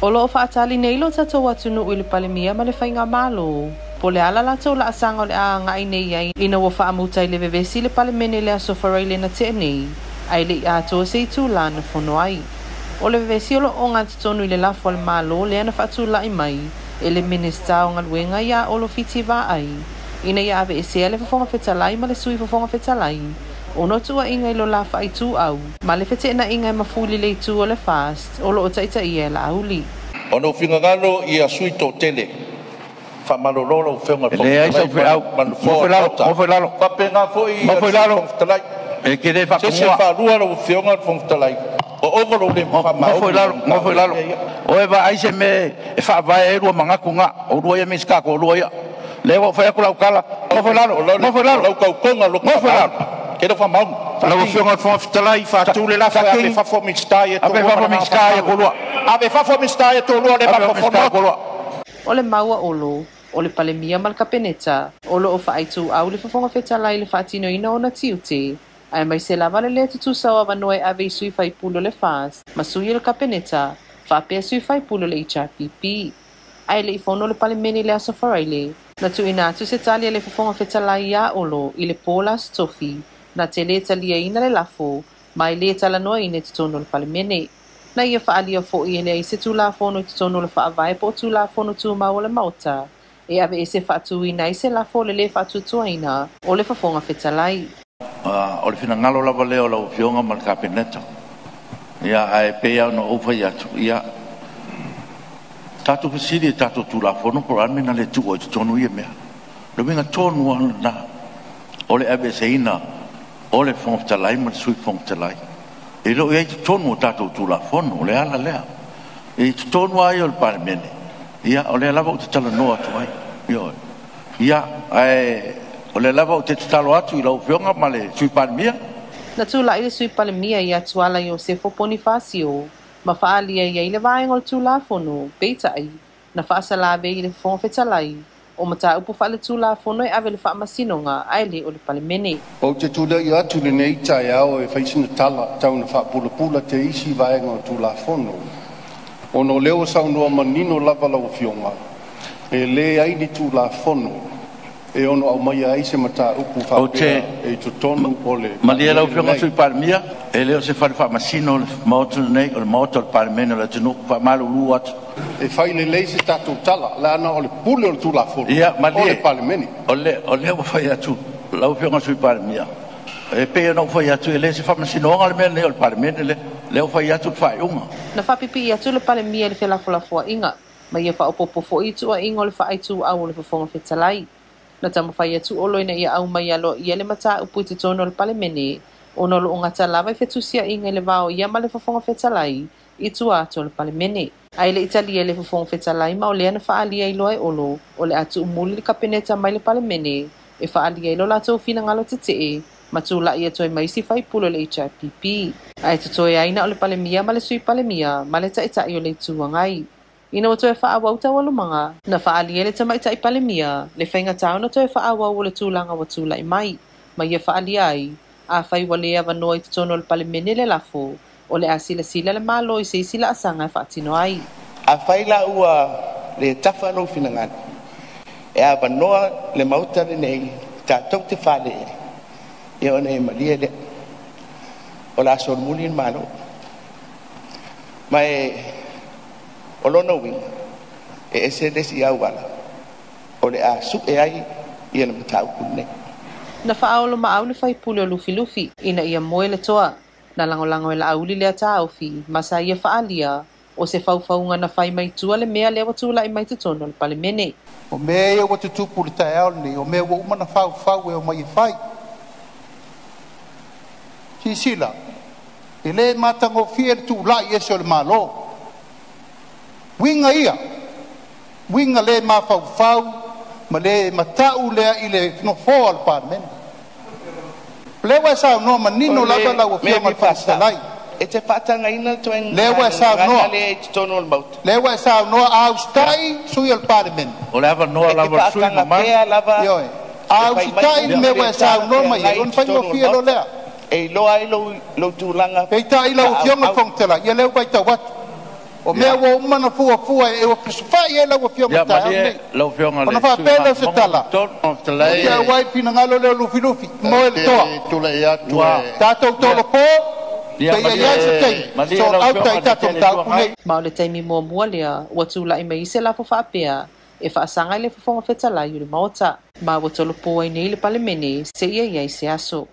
O loo faatali nei lo tatou atunuu i le Palemia ma le Faigamalo po o le a le latou laasaga o le a agai nei ai ina ua faamuta i le vevesi le Palemene i le aso Faraile na tea nei, ae le i atoa se itulā na fono ai. O le vevesi o lo o ogatotonu i le lafo a le Malo lea na faatulai mai e le Minisita o Galuega ia Olo Fiti Vaai ina ia aveesea le Fofoga Fetalai ma le Sui Fofoga Fetalai ona o tuuaiga i lo la faaituau ma le feteenaiga e mafuli i le itu o le FAST o loo taitaia e Laauli. Ona ou finagalo ia sui toatele, faamalolo lau Afioga i E leai le sau Fofoga feau, Fetalai ma le Nofoa nofo o i le lalo, Maota. nofo i lalo, Faapena foi le nofo i Sui lalo, Fofoga Fetalai. E te le Se isi e faatomua. faalua lau Afioga i le Fofoga Fetalai, ua ova lou le Nofo i faamaoni i lalo, lau nofo i mataupu lalo. lea. O e vaai se mea e faavae ai lua manatu na, o oulua ia Minisita toalua ia. Lea ua ou fai atu lau tala, nofo i lalo, O lau, nofo i o lalo, lau tautoga loto nofo i faamaoni. lalo. E te le o faamaoni. Lau Satini, Afioga i le Fofoga Fetalai, faatu le lafo, E ave i Satini, fafo Minisita ia e ave i toalua. Ma fafo le agaga Minisita ia faaaloalo. toalua. Ave i fafo Minisita ia toalua, o lea e Ave i fafo mafaufau le Minisita ia Maota. toalua. O le mau a Olo, o le Palemia ma le Kapeneta o loo faaituau le Fofoga Fetalai i le faatinoina o ona tiute, aemaise lava le lē tutusa o avanoa e ave i sui faipule o le FAST ma sui o le Kapeneta faapea sui faipule o le HRPP. Ae le i fono le Palemene i le aso Faraile, na tuuina atu se tali a le Fofoga Fetalai iā Olo i le po o le Aso Tofi, na te lē taliaina le lafo ma e lē talanoaina i totonu o le Palemene. Na ia faaalia foi e leai se tulafono i totonu o le faavae po o Tulafono Tumau o le Maota e aveese faatuina ai se lafo o le lē faatuatuaina o le Fofoga Fetalai. O le finagalo lava lea o lau Afioga ma le Kapeneta. Ia, ae pei lava ona ou fai atu, ia, tatou fesili i tatou Tulafono po o le a le mea na le tuua i totonu ia mea. O le uiga tonu lava lena o le aveeseina o le Fofoga Fetalai ma le Sui Fofoga Fetalai. E le o i ai i totonu o tatou Tulafono, o le ala lea. I totonu lava ia o le Palemene, ia, o lea lava ou te talanoa atu ai. Ioe. Ia, ae o lea lava ou te tatalo atu i lau Afioga ma le Sui Palemia. Na tulai le Sui Palemia ia Tuala Iosefo Ponifasio ma faaalia i ai le vaega o le Tulafono, peitai na faasalavei i le Fofoga Fetalai o mataupu faaletulafono e ave i le Faamasinoga ae le o le Palemene. Ou te tulai atu i lenei taeao e fai sina tala tau ina faapulapula te isi vaega o Tulafono, ona o lea ua saunoa manino lava lau Afioga, e leai ni Tulafono e ono aumaia ai se mataupu Ou faapea te e i totonu o le malie lau Palemene Afioga i le lenei. Sui Palemia, e le o se fale faamasino le Maota lenei, o le Maota o le Palemene o le atunuu. Faamalulu atu. E fai lelei se tatou tala, leaga o le pule o le Tulafono Ia, o le malie, Palemene. o lea ua fai atu lau Afioga i le Sui Palemia, e pei ona ou fai atu, e le o se faamasinoga le mea lenei o le Palemene lea. Lea ua fai atu le faaiuga. Na faapipii atu le Palemia i le felafolafoaiga ma ia faaopoopo foi i tuuaiga o le faaituau o le Fofoga Fetalai. Na taumafai atu Olo ina ia aumai aloaia le mataupu i totonu o le Palemene ona o loo gata lava i fetusiaiga i le va o ia ma le Fofoga Fetalai i tua atu o le Palemene. Ae le i talia le Fofoga Fetalai, ma o lea na faaalia ai loa e Olo o le a tuumuli le Kapeneta mai le Palemene e faaalia ai lo latou finagalo tetee ma tulai atu ai ma isi faipule o le HRPP. Ae totoe ai na o le Palemia ma le Sui Palemia ma le Taitai o le Itu Agai. Ina ua toe faaauau taualumaga, na faaalia le Tamaitai Palemia le faigata ona toe faaauau o le tulaga ua tulai mai, ma ia faaalia ai, afai ua le avanoa i totonu o le Palemene le lafo, o le a silasila le Malo i se isi laasaga e faatino ai. Afai la ua le tafa lou finagalo, e avanoa le Maota lenei tatou te fale ai, ia ona e malie lea o le a solomuli le Malo. Ma e o lona uiga e ese le isi auala o le a su'e ai ia le mataupu lenei. Na faaolomaau le faipule o Lufilufi ina ia moe le toa. Na lagolago e Laauli lea taofi ma sa ia faaalia o se faufauga na fai mai tua le mea lea ua tulai mai totonu o le Palemene. O mea ia ua tutupu i le taeao lenei, o mea ua uma ona faufau e omai e fai. Silasila, e le matagofie le tulai ese o le Malo. Uiga ia, uiga le mafaufau ma le matau lea i le nofoa o le Palemene. O lea ua e saunoa O manino lava le lau mea Afioga i fia le Fofoga faasa'o, Fetalai. e te faatagaina le Lea ua e gagana saunoa, lea i totonu o le Maota. lea ua e saunoa a usitai sui o le Palemene. O le avanoa E te lava o le sui usufono faataga mamalu. pea lava Ioe. e A fai mai usitai le upu mea Ia, ua le e saunoa mai ai, talafeagai i ona totonu o le faigofie loa Maota lea. e iloa ai lou tulaga Peitai lau Afioga i le faaauau. Fofoga Fetalai, ia lea ua matau atu. O mea ua uma ona fuafua e ua fesofa'i ai lau Afioga Ia i le taeao malie lenei. lau Afioga Ona le sui faapea lea o se tala, Fetalai, ia ua i finagalo lea o Lufilufi moe le toa. te tulai atu Ua e Tatou tolopo, Ia seia malie i ai se taimi malie sort lau out Afioga ai le tatou Taitai le Itu mataupu Agai. nei. Ma o le taimi muamua lea ua tula'i mai se lafo faapea e faasaga i le Fofoga Fetalai o le Maota. Ma ua tolopo ai nei le Palemene seia i ai se aso.